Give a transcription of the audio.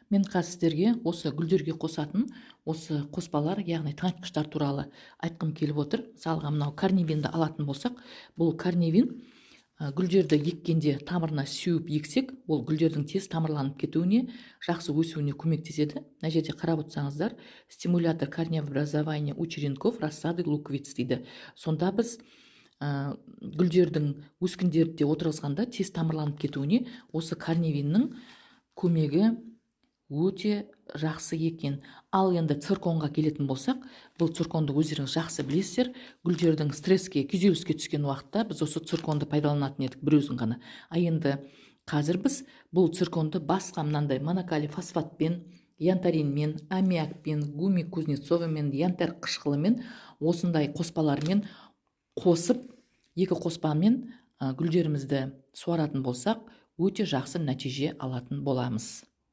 Мен қазір сіздерге осы гүлдерге қосатын осы қоспалар, яғни тыңайтқыштар туралы айтқым келіп отыр. Мысалға, мынау Корневинді алатын болсақ, бұл Корневин гүлдерді еккенде тамырына сеуіп ексек, ол гүлдердің тез тамырланып кетуіне, жақсы өсуіне көмектеседі. Мына жерде қарап отырсаңыздар, «стимулятор корнеобразования у черенков рассады луковиц» дейді. Сонда біз гүлдердің өскіндерді де отырғызғанда тез тамырланып кетуіне осы Корневиннің көмегі өте жақсы екен. Ал енді Цирконға келетін болсақ, бұл Цирконды өздеріңіз жақсы білесіздер. Гүлдердің стресске, күйзеліске түскен уақытта біз осы Цирконды пайдаланатын едік бір өзін ғана. А енді қазір біз бұл Цирконды басқа мынандай монокалий фосфатпен, янтаринмен, аммиакпен, гумик Кузнецовамен, янтарь қышқылымен, осындай қоспалармен қосып, екі қоспамен гүлдерімізді суаратын болсақ, өте жақсы нәтиже алатын боламыз.